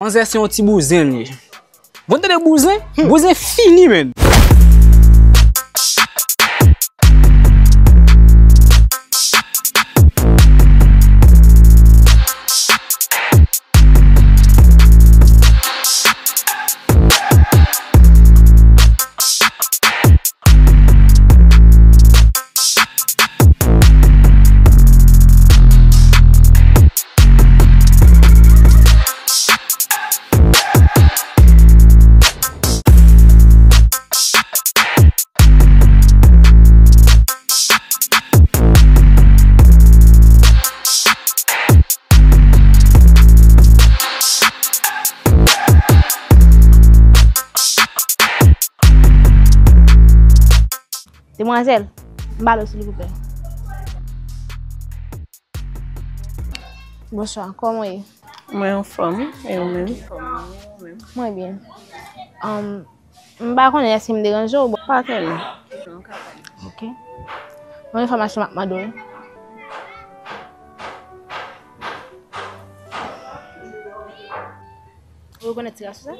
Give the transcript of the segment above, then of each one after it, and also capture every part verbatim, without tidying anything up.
Manzè se yon ti bouzen li ye. Bon, tande bouzen? Bouzen fini, menn. Demwazèl, m pale w silvouplè. Bonswa, kòman w ye? Mwen anfòm, e ou menm? Mwen byen. Um, m pa konnen èske m deranje w, bon. Pa tèlman. Ok. Yon enfòmasyon m ap mande w. Ou rekonèt ti gason sa?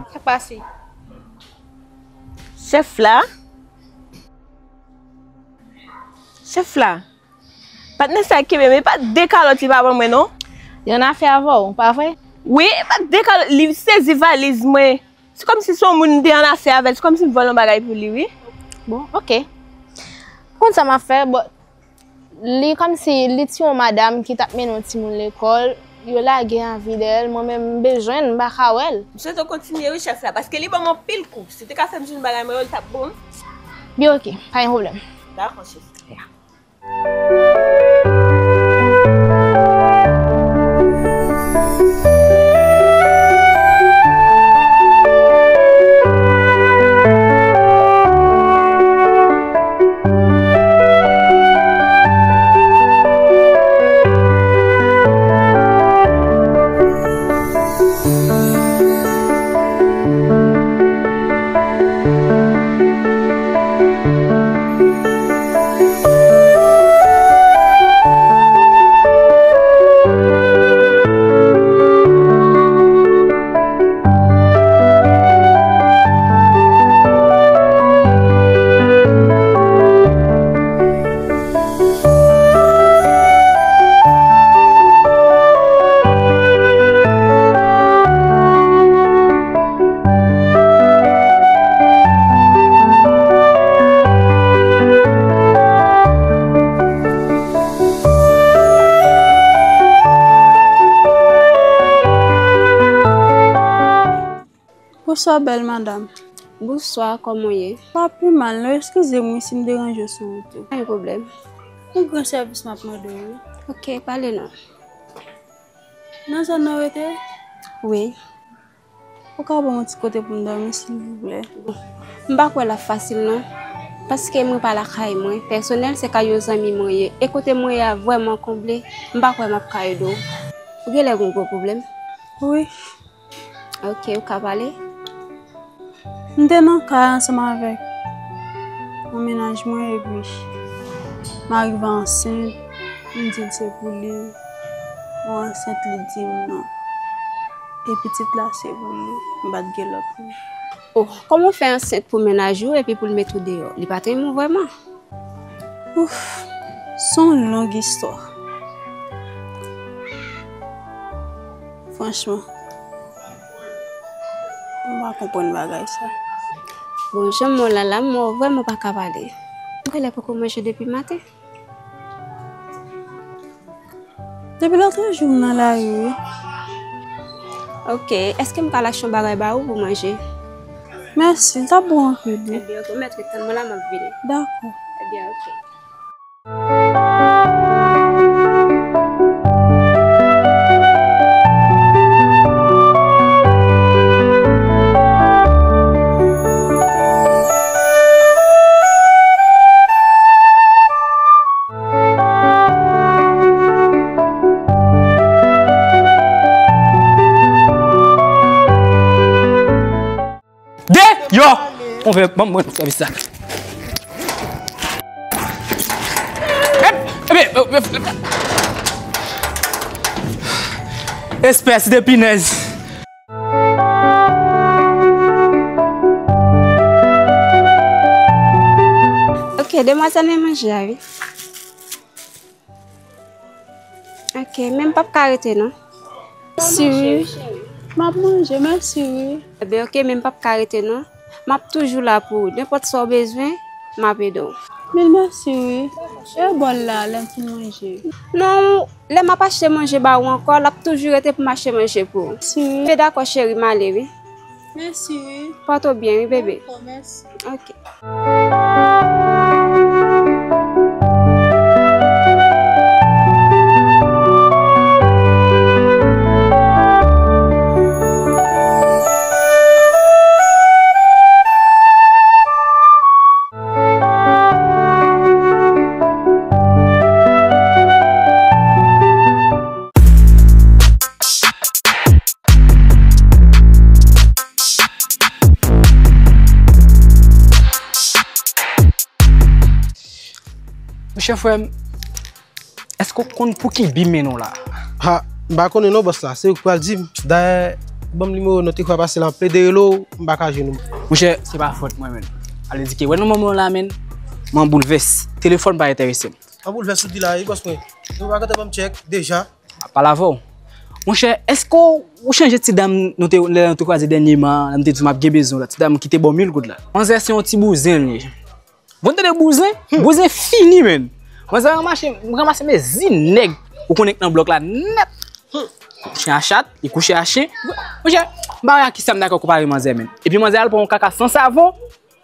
Sa k pase? Chèf la? Chèf la? Patnè sa kenbe, men pa de kalòt li pa ban mwen, non. Li annafè avè w, pa vre? Wi, pa de kalòt, li sezi valiz mwen. Se kòmsi se yon moun m te annafè avè l, se kòmsi m vòlè yon bagay pou li, wi. Bon, ok. Konn sa m ap fè, bon, li kòmsi li ti yon madanm ki t ap mennen yon timoun lekòl, yo lage avi dèyè l, mwen menm m bezwen l, m pa ka wè l. M swete w kontinye wi chèf la, paske li ban m anpil kou. Si w te ka fè m jwenn bagay mwen yo, li t ap bon. Byen, ok, pa gen pwoblèm. Dakò, chèf. Ya. Bonswa, bèl madanm. Bonswa, kòman w ye? Pa pi mal, non, eskize m wi si m deranje w sou wout ou. Pa gen pwoblèm. Yon gran sèvis m ap mande w wi. Ok, pale non. Nan zòn nan w rete? Wi. Ou ka ban m yon ti kote pou m dòmi, silvouplè? Bon, m pa kwè l ap fasil non. Paske mwen pa lakay mwen. Pèsonèl, se kay yon zanmi mwen ye. E kote mwen ye a vrèman konble. M pa kwè m ap ka ede w. Ou genlè gen yon gwo pwoblèm? Wi. Ok, ou ka pale. M te nan kay ansanm avèk yon mennaj mwen, epi m arive ansent, m di l se pou li, mwen ansent, li di m non. E pitit la se pou li, m pa t gen lòt moun. Oh, kòman w fè ansent pou mennaj ou epi pou l met ou deyò? Li pa t renmen w vrèman? Ouf, se yon long istwa. Franchman, m pa konprann bagay sa. Bon, jan m wè w la, la, m wè w vrèman pa ka pale. Ou genlè poko manje depi maten? Depi lòtrejou m nan lari wi. Ok, èske m ka al achte yon bagay ba ou pou manje? Mèsi, l t ap bon anpil wi. Ebyen, ok, ou mèt ret tann mwen la, m ap vini. Dakò. Ebyen, ok. Deyò! Mwen fè, ban mwen sèvis la. Ep, ep, ep, ep, ep. Espès de pinèz. Ok, demwazèl, men manje a, wi. Ok, men m p ap ka rete, non. Mèsi, wi. M ap manje, mèsi, wi. Ebyen, ok, men m p ap ka rete, non. M ap toujou la pou ou. Nenpòt sa w bezwen, m ap ede w. Mil mèsi, wi. E bòl la, lè m fin manje? Non, lè m ap achte manje ba ou ankò, l ap toujou rete pou m achte manje pou ou. Mèsi, wi. Te dakò, cheri, m ale, wi. Mèsi, wi. Pòte w byen, wi, bebe. Dakò, mèsi. Ok. Monchè frè m, èske w konn pou ki bi m mennen w la? Ha, m pa konnen non bòs la, se ou ki pral di m. Dayè, ban m nimewo w non, te fwa pase la m ap plede rele w, m pa ka jwenn ou. Monchè, se pa fòt mwen menm. Ale di ke wè non manman w la menm, mwen boulvès. Telefòn pa enterese m. An boulvès ou di la wi bòs mwen. Nou pa gentan ban m tchèk deja. Ap pale avè w. Monchè, èske w, ou chanje ti dam nou te, lè nou te kwaze dènyèman, lè m te di w m ap gen bezwen w la, ti dam ki te ba w mil goud la? Manzè se yon ti bouzen l ye. Bon, tande bouzen? Bouzen fini, menn. Manzè ranmache, ranmase mezi nèg ou konnen k nan blòk la nèt. Chen a chat, li kouche a chen. Monchè, m pa wè ak kisa m dakò konpare manzè, menn. Epi manzè al pran yon kaka san savon.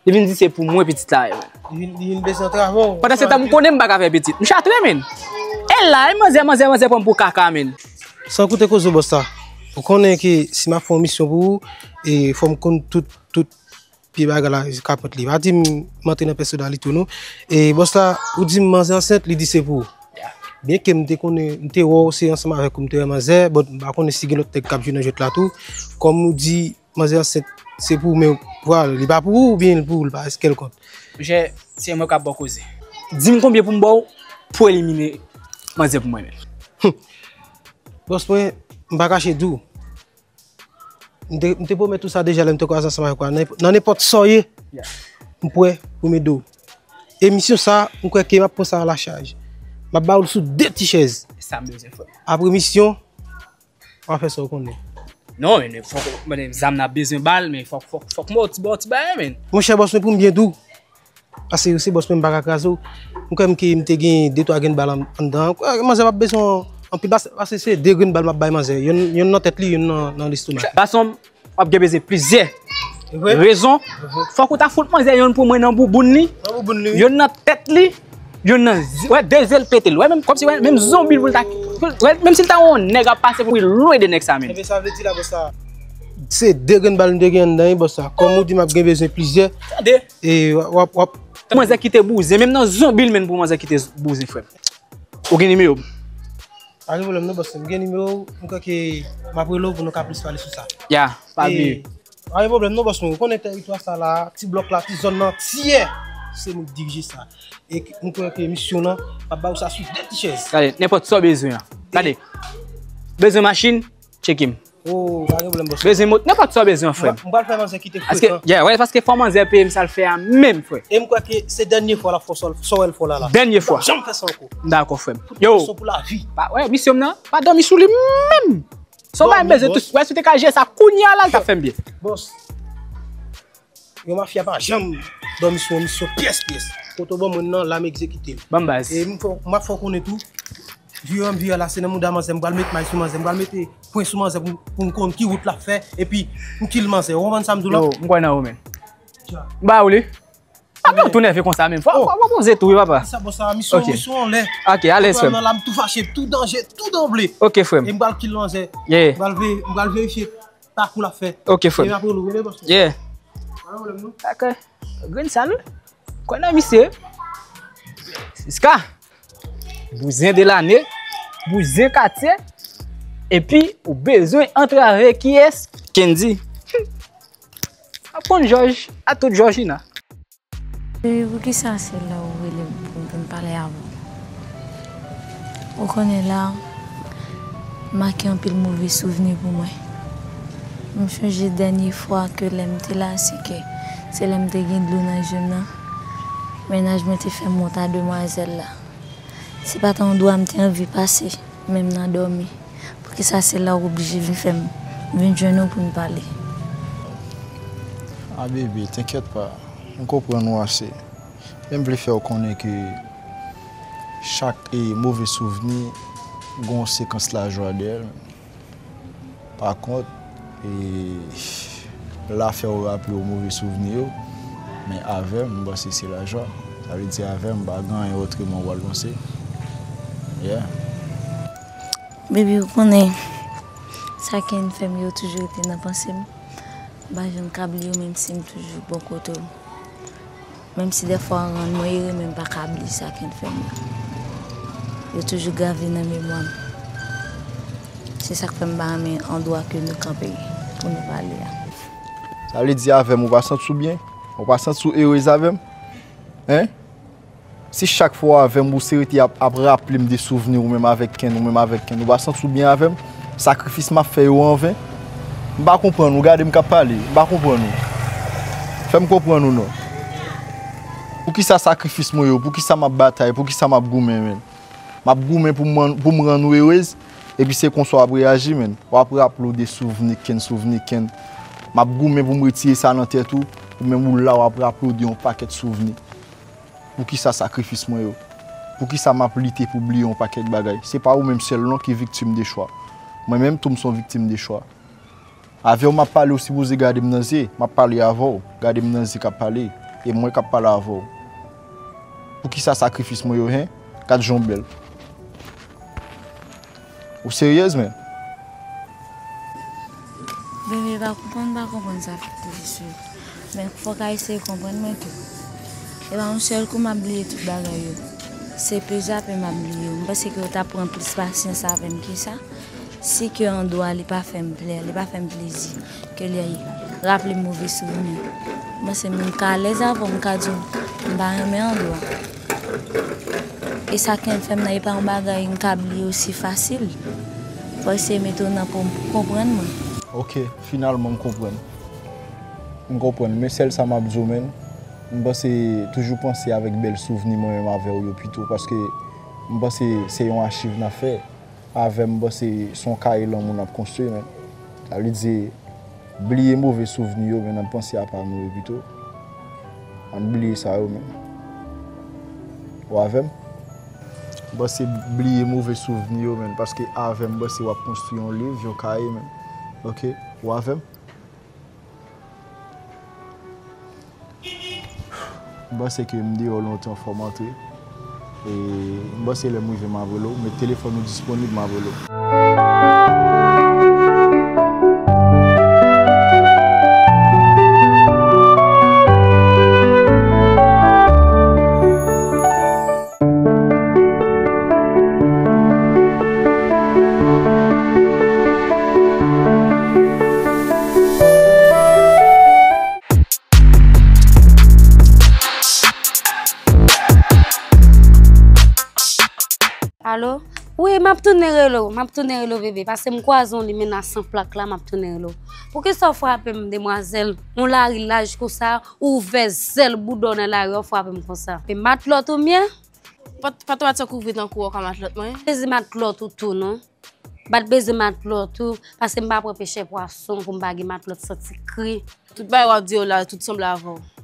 Li vin di se pou mwen pitit la ye, menn. Li vin, li vin bezwen travay. Pandan se tan m konnen m pa ka fè pitit. M chatre, menn. E la, e manzè, manzè, manzè pran m pou kaka, menn. San koute koze bòs la. Ou konnen ke si m ap fè yon misyon pou ou, e fò m konn tout, tout pye bagay la, kapòt li. Pa di m, m antre nan pèsonalite w non. E bòs la, ou di m manzè ansent, li di se pou ou. Byenke m te konnen, m te wè w se ansanm avèk ou m te wè manzè, but m pa konnen si gen lòt nèg k ap jwe nan jwèt la tou. Kòm ou di, manzè ansent, se pou ou, men vwala, li pa pou ou oubyen li pou ou, li pa kèlkonk. Monchè, se mwen k ap ba w koze. Di m konbyen pou m ba w pou w elimine manzè pou mwen menm. Bòs mwen, m pa kache di w. M te, m te pwomèt ou sa deja lè m te kwaze ansanm avèk ou a. Nan, nan nenpòt sa w ye, m prè pou m ede w. E misyon sa, m kwè ke m ap pran sa a lachaj. M ap ba w l sou de ti chèz. E sa m bezwen, frè m. Apre misyon, w a fè sa w konnen. Non, men fòk, men zam nan ap bezwen bal, men fòk, fòk, fòk m ba w ti, ba w ti bagay, menn. Monchè, bòs mwen, pou m byen di w, paske ou se bòs mwen, m pa ka kraze w. M kwè m ke m te gen de twa grenn bal an-, anndan. Kwè, manzè p ap bezwen anpil, pas-, paske se de grenn bal m ap bay manzè. Yonn, yonn nan tèt li, yonn nan, nan lestomak. Gason m, w ap gen bezwen plizyè rezon. Fòk ou ta fout manzè yonn pou mwen nan bouboun li, yonn nan tèt li, yonn nan zi-, wè, de zye l pete l. Wè, menm kòmsi, wè, menm zonbi l pou l ta, wè, menm si l ta yon nèg ap pase pou l lwen de nèg sa, menn. Ebyen, sa vle di la, bòs sa. Se de grenn bal m te gen anndan, wi, bòs sa. Kòm ou di m ap gen bezwen plizyè. Tande. E w ap, w ap, w ap. Manzè kite bouzen, menm nan zonbi l menm pou manzè kite bouzen, frè m. Ou gen nimewo m? Pa gen pwoblèm non, bòs. M gen nimewo w, m kwè ke m ap rele w pou nou ka plis pale sou sa. Ya, pa bliye. E, pa gen pwoblèm non, bòs mwen. Ou konnen tèritwa sa la, ti blòk la, ti zòn nan, antiyè, se mwen k dirije sa. E m kwè ke misyon nan, m ap ba w sa sou de ti chèz. Gade, nenpòt sa w bezwen an. Gade. Bezwen machin, tcheke m. Oh, pa gen pwoblèm, bòs. Bezwen mot, nenpòt sa w bezwen, frè m. M pral fè manzè kite frekan. Paske, yeah, wè, paske fò manzè peye m sa l fè a menm, frè. E m kwè ke se dènye fwa l ap fè sa, sa w wè l fè w la, la. Dènye fwa. Janm fè sa ankò. M dakò, frè m. Yo. Pou lavi. Pa, wè, misyon m nan, pa dòmi sou li menm. Sa w bay m bezwen tou, wè, si w te ka jere sa kounye a la, l t ap fè m byen. Bòs. Yon mafya pa janm dòmi sou yon misyon pyès pyès. Kote w ban mwen nan, la m egzekite l. Ban m baz. E m fè, m ap fè w konnen tou, viyò an m viyò la, se nan mouda manzè, m pral met may sou manzè, m pral mete pwen sou manzè pou, pou m konn ki wout l ap fè, epi m kil manzè. Ou konprann sa m di w la? Yo, m kwè nan ou, menn. M ba ou li. Pa fè w tou nève konsa menm. Fò, fò, fò poze tou, wi, papa. Sa, bon, sa, misyon, misyon anlè. Ok, alèz, frè m. Nan la, m tou fache, tou danje, tou danble. Ok, frè m. E m pral kil manzè. Yeah. M pral ve-, m pral verifye. Pakou l ap fè. Ok, frè m. E m ap rele w, rele bòs. Yeah. Pa gen pwoblèm, non. Ok. Grenn sal, wi. Kwè nan misye. Siska. Bouzen de lane. Bouzen katye. Epi, ou bezwen antrave kiyès? Kendy. Ap konn Jòj, a tout Jòjina. Baby, poukisa se la ou rele m pou m vin pale avè w? Ou konnen la, make anpil move souvni pou mwen. M chonje dènye fwa ke lè m te la, se ke se lè m te gen dlo nan je m nan, mennaj mwen te fè m wont a demwazèl la. Se pa t yon dwa m te anvi pase, menm nan dòmi. Poukisa se la w oblije vin fè m vin jwenn ou pou n pale? A bebe, t'inquiète pas, m konprann ou ase. Men m vle fè w konnen ke chak e move souvni gen yon sekans lajwa dèyè l. Pa kont, e, l a fè w raple w move souvni yo, men avè m, m panse se lajwa. Sa vle di avè m, m pa gen anyen otreman w pral panse. Yeah. Baby, ou konnen, sa Ken fè m yo toujou rete nan panse m. M pa janm ka bliye w, menm si m toujou bò kote w. Menm si dèfwa w rann mwen ere, men m pa ka bliye sa Ken fè m yo. Yo toujou grave nan memwa m. Se sa k fè m pa renmen andwa ke nou kanpe pou nou pale a. Sa vle di avè m, ou pa santi w byen? Ou pa santi w erez avè m? Hein? Si chak fwa w avè m, ou se rete ap, ap raple m de souvni ou menm avèk Ken, ou menm avèk Ken, ou pa santi w byen avè m? Sakrifis m ap fè yo anven? M pa konprann ou, gade m k ap pale, m pa konprann ou. Fè m konprann ou non. Poukisa sakrifis mwen yo, poukisa m ap batay, poukisa m ap goumen, menn? M ap goumen pou m, pou m rann ou erez, epi se konsa w ap reyaji, menn. W ap raple w de souvni Ken, souvni Ken. M ap goumen pou m retire sa nan tèt ou, ou menm ou la w ap raple w de yon pakèt souvni. Poukisa sakrifis mwen yo? Poukisa m ap lite pou bliye yon pakèt bagay? Se pa ou menm sèl non ki viktim de chwa. Mwen menm tou m se yon viktim de chwa. Avè w m ap pale, ou sipoze gade m nan zye. M ap pale avè w, gade m nan zye k ap pale. E mwen k ap pale avè w. Poukisa sakrifis mwen yo, hen? Gad jan w bèl. Ou seryèz, menn? Bebe, pa konprann, pa konprann sa fè difisil. Men fòk a eseye konprann mwen tou. E pa yon sèl kou m ap bliye tout bagay yo. Se pezape m ap bliye yo. M panse ke yo t ap pran plis pasyans avè m ke sa. Si ke andwa li pa fè m plè, li pa fè m plezi, ke li raple m move souvni. M panse m ka alèz avè w, m ka di w m pa renmen andwa. E sa Ken fè m nan, e pa yon bagay m ka bliye osi fasil. Fò w eseye mete w nan po m pou w konprann mwen. Ok, finalman m konprann. M konprann, men sèl sa m ap di w, menn. M panse, toujou panse avèk bèl souvni mwen menm avè w yo pito, paske m panse se yon achiv n ap fè. Avè m, m panse se yon kaye lanmou n ap konstwi, menn. Sa vle di, bliye move souvni yo, menn, ann panse apa nou yo pito. Ann bliye sa yo, menn. Ou avè m? M panse bliye move souvni yo, menn, paske avè m, m panse w ap konstwi yon liv, yon kaye, menn. Ok? Ou avè m? M panse ke m deyò lontan, fò m antre. E m panse lè m rive m ap rele w. Met telefòn ou disponib, m ap rele w. Alo? Wi, m ap tounen rele w, m ap tounen rele w, bebe, paske m kwaze yon limenna san plak la, m ap tounen rele w. Poukisa w frape m, demwazèl? Yon lari laj konsa, ou ouvè zèl bouda w nan lari a, w frape m konsa. E matlòt ou m ye? Pa t, pa t, pa t sa kouvri tankou w ka matlòt mwen. Peze matlòt ou tou non. Bat peze matlòt ou, paske m pa pran pechè pwason pou m pa gen matlòt santi kri. Tout bagay w ap di yo la, tout sanble avè w.